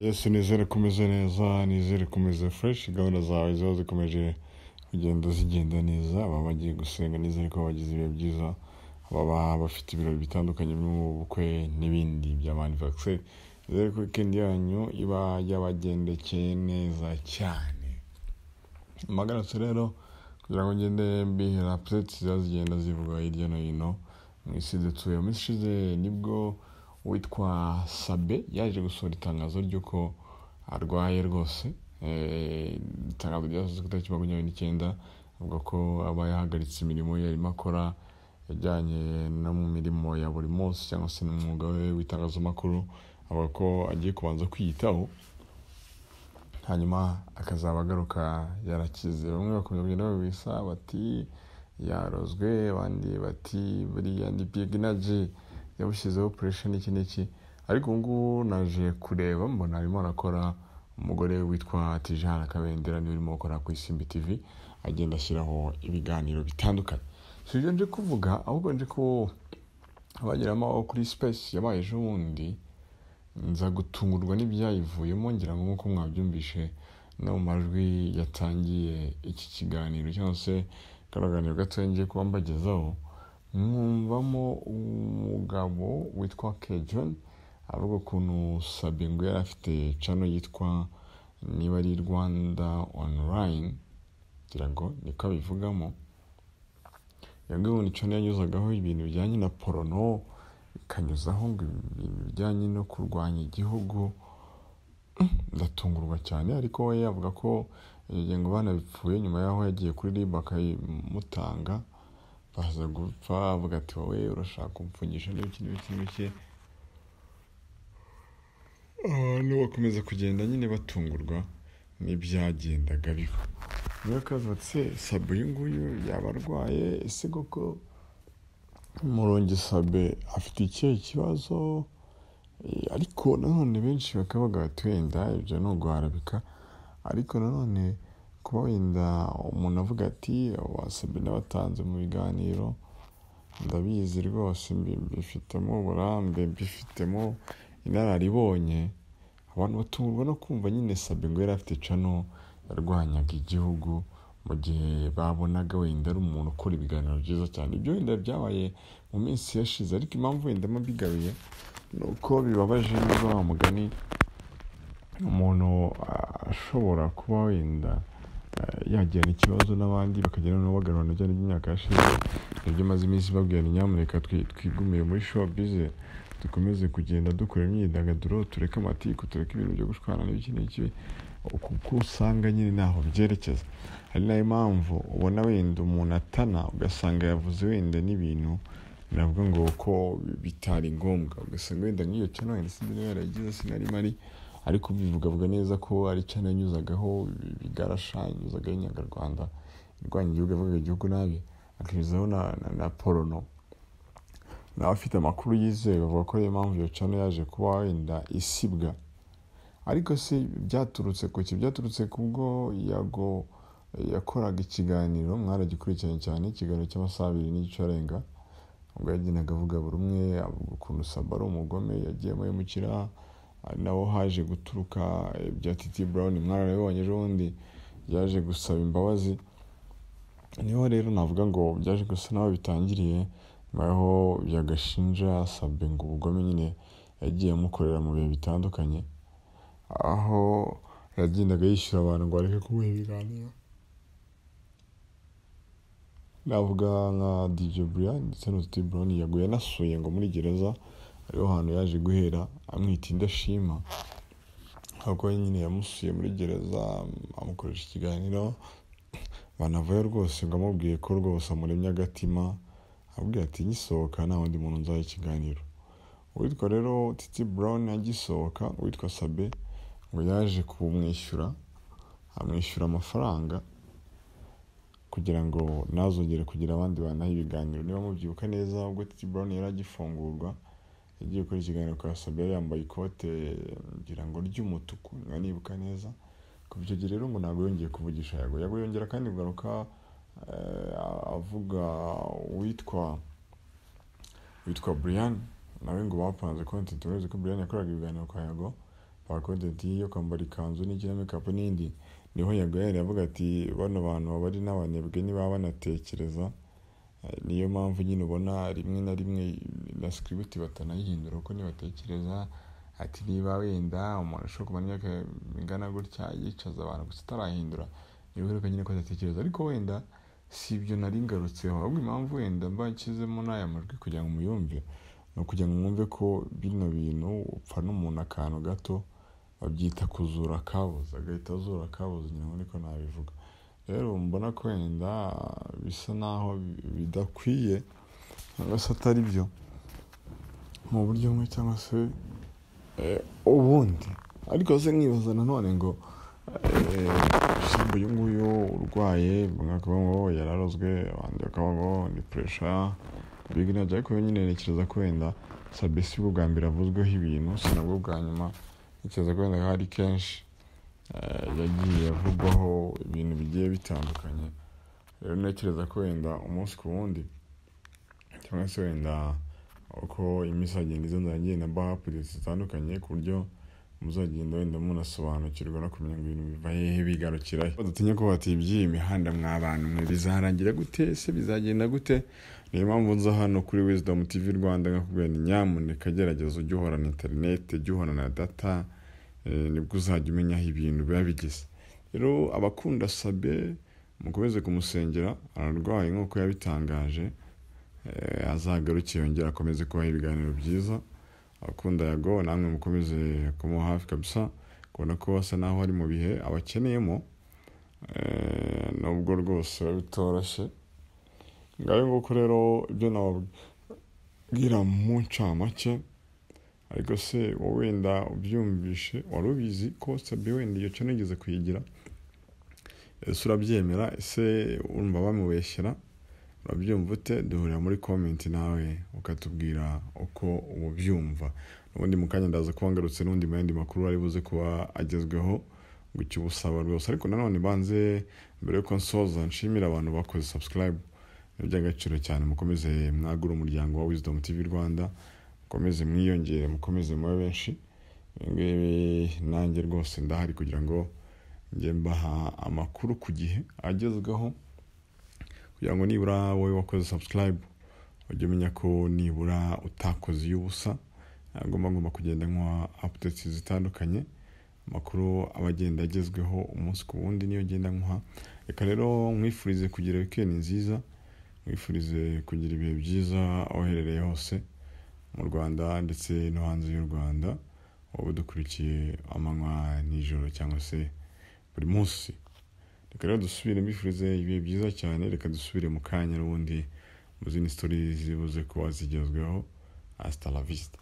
Yesu, nizere ko umeze neza, nizere ko umeze fresh, gahunda zawe ziba zikomeje kugenda zigenda neza. Ababa bagiye gusenga, nizere ko bagize ibihe byiza, ababa bafite ibirori bitandukanye bukwe n'ibindi by'amaniveriseri, nizere ko weekend yanyu iba yabagendekeye neza cyane. Mpagarutse rero kugira ngo ngende mbihera updates ziba zigenda zivugwa hirya no hino mu isi dutuye. Mu minsi ishize nibwo uwitwa Sabe yaje gusohora itangazo ry'uko arwaye rwose. Itangazo ryasohotse ku itariki 29, avuga ko aba yahagaritse imirimo ye arimo akora yajyanye no mu mirimo ya buri munsi cyangwa se n'umwuga we w'itangazamakuru, avuga ko agiye kubanza kwiyitaho hanyuma akazaba agaruka yarakize. Bamwe bakomeza kugenda babibisa bati yarozwe, abandi bati buriya ni big energy yabushyizeho pressure n'iki n'iki, ariko ubu ngubu naje kureba mbona arimo arakora. Umugore witwa Tijara Kabendera niwe urimo gukora ku Isimbi TV, agenda ashyiraho ibiganiro bitandukanye. Si ibyo nje kuvuga, ahubwo nje ko abageramo kuri space yabaye ejo bundi, nza gutungurwa n'ibyayivuyemo. Ngira ngo nk'uko mwabyumvishe no mu majwi yatangiye iki kiganiro cyangwa se akaganiro gato ngiye kuba mbagezaho, mwumvamo umugabo witwa Kejon avuga ukuntu Sabe ngo yari afite channel yitwa niba ari Rwanda Online, ngira ngo niko abivugamo. Iyo ngiyo ni channel yanyuzagaho ibintu bijyanye na porno, ikanyuzaho ngo ibintu bijyanye no kurwanya igihugu. Ndatungurwa cyane, ariko we avuga ko ngo banabipfuye nyuma y'aho yagiye kuri RIB akayimutanga, baza gupfa avuga ati wowe urashaka kumfungisha n'ibiki n'ibiki n'ibiki. Abantu bakomeza kugenda nyine batungurwa n'ibyagendaga biba. Niyo kazi bati se Sabe uyu nguyu yaba arwaye? Ese koko Murongi Sabe afite ikihe kibazo? Ariko nanone benshi bakavuga bati wenda ibyo ni uguharabika, ariko nanone kuba wenda umuntu avuga ati Sabe nabatanze mu biganiro, ndabizi rwose, mbifitemo uburambe, mbifitemo inararibonye. Abantu batungurwa no kumva nyine Sabe ngo yari afite channel yarwanyaga igihugu, mu gihe babonaga wenda ari umuntu ukora ibiganiro byiza cyane. Ibyo wenda byabaye mu minsi yashize, ariko impamvu wenda mbigaruye ni uko bibabaje niba wa mugani umuntu ashobora kuba wenda yagirana ikibazo n'abandi bakagenda noneho bagarurana bya by'imyaka yashize. Nibyo maze iminsi babwira, nyamuneka twigumiye muri showbiz, dukomeze kugenda dukora imyidagaduro, tureke amatiku, tureke ibintu byo gushwana n'ibiki n'iki, kuko usanga nyine ntaho byerekeza. Hari nayo mpamvu ubona wenda umuntu atana ugasanga yavuze wenda n'ibintu navuga ngo ko bitari ngombwa, ugasanga wenda nk'iyo channel wenda sinzi niba yarayigize, sinari mari, ariko bivugavuga neza ko ari channel yanyuzagaho ibigarasha, yanyuzagaho inyangarwanda irwanya igihugu, avuga igihugu nabi, akinyuzaho na porno. N'abafite amakuru yizewe bavuga ko ariyo mpamvu iyo channel yaje kuba wenda isibwa. Ariko se byaturutse ku ki? Byaturutse kubwo Yago yakoraga ikiganiro, mwaragikurikiranye cyane, ikiganiro cy'amasaha abiri n'igice arenga, ubwo yagendaga avuga buri umwe, avuga ukuntu Sabe ari umugome, yagiye amuhemukira, ari naho haje guturuka ibya Titi Brown, mwarabibonye ejo bundi yaje gusaba imbabazi. Niho rero navuga ngo byaje gusa naho bitangiriye, nyuma yaho byagashinja Sabe ngo ubugome nyine yagiye amukorera mu bihe bitandukanye, aho yagendaga yishyura abantu ngo bareke kumuha ibiganiro. Navuga nka DJ Brian ndetse na Titi Brown yaguye yanasuye ngo muri gereza, ariho hantu yaje guhera amwita indashima, ahubwo nyine yamusuye muri gereza amukoresha ikiganiro, banavayo rwose ngo amubwiye ko rwose amuremye agatima, amubwira ati ngisohoka nta wundi muntu nzaha ikiganiro. Uwitwa rero Titi Brown agisohoka, uwitwa Sabe ngo yaje kumwishyura, amwishyura amafaranga kugira ngo ntazongere kugira abandi bantu aha ibiganiro. Niba mubyibuka neza, ubwo Titi Brown yari agifungurwa yagiye gukora ikiganiro kwa Sabe, yari yambaye ikote ngira ngo ry'umutuku niba nibuka neza. Kuva icyo gihe rero ngo ntabwo yongeye kuvugisha Yago. Yago yongera kandi kugaruka avuga uwitwa Brian, nawe ngo bapanze content. Urabizi ko Brian yakoraga ibiganiro kwa Yago, Content yo kwambara ikanzu n'iki na makeup n'indi. Niho Yago yari avuga ati bano bantu baba ari n'abanebwe niba banatekereza. Niyo mpamvu nyine ubona rimwe na rimwe na script batanayihindura kuko nibatekereza ati niba wenda umuntu ashobora kumara imyaka ingana gutya yicaza abantu gusa atarahindura, niba nyine ko adatekereza. Ariko wenda si ibyo nari ngarutseho, ahubwo impamvu wenda mba nshyizemo n'aya majwi kugira ngo muyumve ni ukugira ngo mwumve ko bino bintu upfa n'umuntu akantu gato babyita kuzura akabuze, agahita azura akabuze, ngira ngo niko nabivuga. Rero mbona ko wenda bisa naho bidakwiye cyangwa se atari byo mu buryo bumwe cyangwa se ubundi. Ariko se nkibaza nanone ngo uyu nguyu urwaye, bamwe bakavuga ngo yararozwe, abandi bakavuga ngo ni pressure big energy. Ariko nyine ntekereza ko wenda Sabe si bwo bwa mbere avuzweho ibintu, si nabwo bwa nyuma. Ntekereza ko wenda hari kenshi yagiye avugwaho ibintu bigiye bitandukanye. Rero ntekereza ko wenda umunsi ku wundi cyangwa se wenda uko iminsi agenda iza nzagenda mbaha updates zitandukanye ku buryo muzagenda wenda munasobanukirwa no kumenya ngo ibintu biva hehe bigarukira he. Badatinye ko bati iby'iyi mihanda mwa bantu mwe bizarangira gute, se bizagenda gute? Niyo mpamvu nza hano kuri Wisdom TV Rwanda nkakubwira nti nyamuneka gerageza ujye uhorana internet, ujye uhorana data, nibwo uzajya umenya aho ibintu biba bigeze. Rero abakunda Sabe mukomeze kumusengera, ararwaye nk'uko yabitangaje, azagaruke yongere akomeze kubaha ibiganiro byiza. Abakunda Yago namwe mukomeze kumuha hafi kabisa, kubona ko asa naho ari mu bihe abakeneyemo, nubwo rwose biba bitoroshye. Ngayo nguko rero ibyo nababwira mu ncamake. Ariko se wowe wenda ubyumvishe wari ubizi ko Sabe wenda iyo channel igeze kuyigira, ese urabyemera? Ese urumva bamubeshyera? Urabyumva ute? Duhurira muri comment nawe ukatubwira uko ubyumva. N'ubundi mu kanya ndaza kuba ngarutse n'undi mu yandi makuru ari buze kuba agezweho gutyo ubusaba rwose. Ariko nanone banze mbere yuko nsoza nshimira abantu bakoze subscribe, ni iby'agaciro cyane. Mukomeze mwagure umuryango wa Wisdom TV Rwanda, mukomeze mwiyongere, mukomeze mube benshi. Ibi nanjye rwose ndahari kugira ngo njye mbaha amakuru ku gihe agezweho, kugira ngo nibura wowe wakoze subscribe ujye umenya ko nibura utakoze iy'ubusa. Ngomba kugenda nkuha updates zitandukanye, amakuru aba agenda agezweho umunsi ku wundi, niyo ngenda nkuha. Reka rero nkwifurize kugira weekend nziza, nkwifurize kugira ibihe byiza aho uherereye hose mu Rwanda ndetse no hanze y'u Rwanda, wowe udukurikiye amanywa nijoro cyangwa se buri munsi. Reka rero dusubire, mbifurize ibihe byiza cyane. Reka dusubire mu kanya n'ubundi mu zindi stories zibuze kuba zigezweho. Hasta la vista.